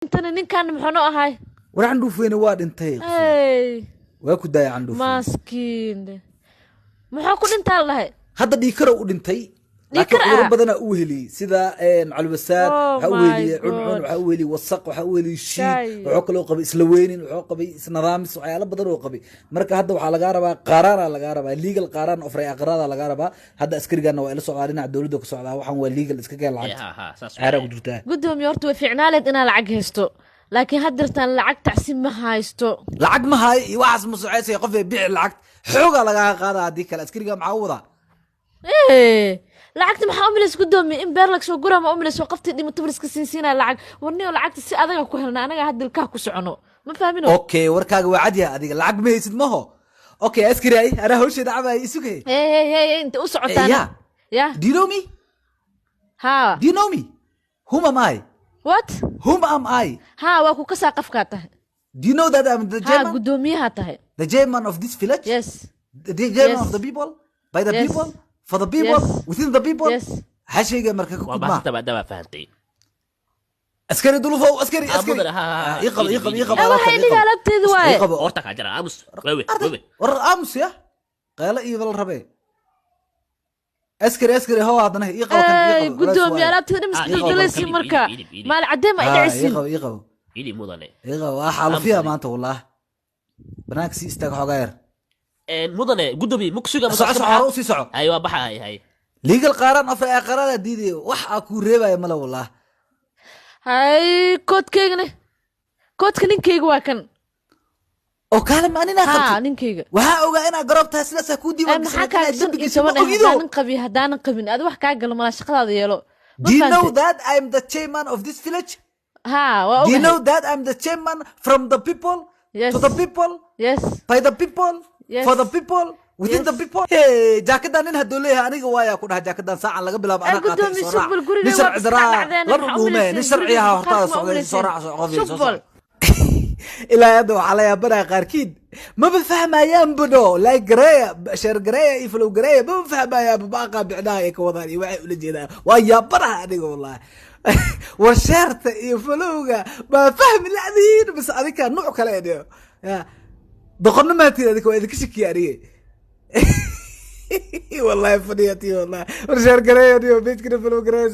Dhintana ninkan muxuu noo ahay? War, Candhuufweyne waa dhintay. Hey. Waa ku daaya Candhuufweyne. Maskiin, muxuu ku dhintaa la dhahay? Hadda dhiikarow u dhintay, laakiin Dhiikar cuduro ah? badanaa u weheliyey, sida calwasaad. Oh waxaa u my weheliyey cuncun, God. waxaa u weheliyey wasaq, waxaa u weheliyey shiid. Shay. Wuxuu kaloo qabay isla weynin, wuxuu qabay isnadaamis, waxyaalo badan oo qabay. Marka hadda waxaa lagaa rabaa qaaraana lagaa rabaa, legal qaaraan of aqraada lagaa rabaa. Hadda askarigana waa ila socdaa, dhinaca dowladda ka socdaa. Waxaan waa legal, iska keen lacagta. Ha ha, saas. Ceeraa ku jirtaa. Gudoomiye, horta way fiicnaaleed inaa lacag haysto, laakiin haddeertaan lacag tacsi ma haysto. Lacag ma hayo iyo waxaas ma socoysaya. Qof ee bixi lacagta, xoogaa lagaaga qaada. Haddii kale askariga maxaa u wadaa? Eh, lacagta maxaa u milays, gudoomiye? In beer lagsoo guraa ma u milays? Qoftii dhimato bal iska siinsiinaya lacag. Warniyo, lacagta si adaga ku helna, anaga hadda ilkaha ku socono, ma fahmino? Okay, warkaaga waa cadyaha. Adiga lacag ma haysid maho? Okay, askari, ay anaa hawsheeda cabaya, isugay. Hey, hey, hey, inta u socotaan? Ya. Ya. Do you know me? Ha. Do you know me? Whom am I? What? Whom am I? Ha, waa ku kasaa qafkaa tahay. Do you know that I'm the Ha. chairman? Gudoomiyaha tahay. The chairman of this village? Yes. The chairman Yes. of the people, by the Yes. people, for the people, Yes. within the people. Yes. Hashayga marka ka Waa kudmaa. Mahadsantahay, maadaama fahantay. Askari dulufow, askari. Ah, Askari. Mudane, ha, ha, ha. Ii qabo, ii qabo, ii qabo. Eh, Alaabtan, waxay ii dhigaa qabo. alaabteedi waaye. Ii qabo. Horta kaa jara, aamus, wewe. Arday, Wewe. War aamus ya, qaylo iyo bal rabe. Askari, askari, ho, haddana ii qabo kan, ii Ey, qabo. gudoomiye, alaabteeda Ah, dhimis ii qabo, daldalaysi. ii Marka qabo, ii qabo. maal cadee ma Ah, ii idhicisiin? qabo, ii qabo. Ili, mudane. Ii qabo, waa xaalufiya. Aamus. Maanta wallah banaanka sii istaag xoogaa yar. Mudane gudoomiye, ma kusuga? Soco, soco, hore usii soco. Hay, waa baxa, hay hay. Legal qaaraan afar ee qaraada diidayo, wax aa kuu reebaya male wallah. Hay, koodkaygane, koodka ninkayga waa kan. Oo kaale, ma aninaa Ha. qabtay? Ninkayga. Waxaa ogaa inaa garoob tahay, sidaasaa kuu Eh, diiwaan maxaa gashay kaa inaad shan dembi iyo gashay, ma toban eh ogido. Haddaanan qabin, haddaanan qabin, adi wax kaa galo malaa, shaqadaada yeelo. Ma Do you know fahantay? that I'm the chairman of this village? Ha, waa Do you know ogahay. that I'm the chairman from the people, Yes. to the people, Yes. by the people, Yes. for the people, within Yes. the people? Hey, jaakadan nin hadduu leeyahay aniga waayaa ku dhaha, jaakadan saacan laga bilaabo Eh, anaa qaatay. gudoomiye, Soo raac. sugbal, guriga Nin waa sharci daraa dhacdeen, la maxaa u dhudhuume, nin malayseen? sharci ahaa Guriga hortaada maxaa u socday. Soo malayseen? raac, soo qof, soo Sugbal. soco. Ilaa hadda waxaa la yaabanaya qaarkiin maba fahmayaan badho. Like gareeya, share gareeya iyo follow gareeya, maba fahmayaan baaqa bicnaha ay ka wadaan iyo waxay ula jeedaan. Waa yaabanaha aniga wallahi. War, share-ta iyo follow-ga baa fahmi la'diin bas. Adika nuuc kale dhiyo ya doqonno maatiin adika, waa idinka shakiya aniga wallahi. Fadhiyati wallahi. War, share gareeya iyo page-kana follow gareeya.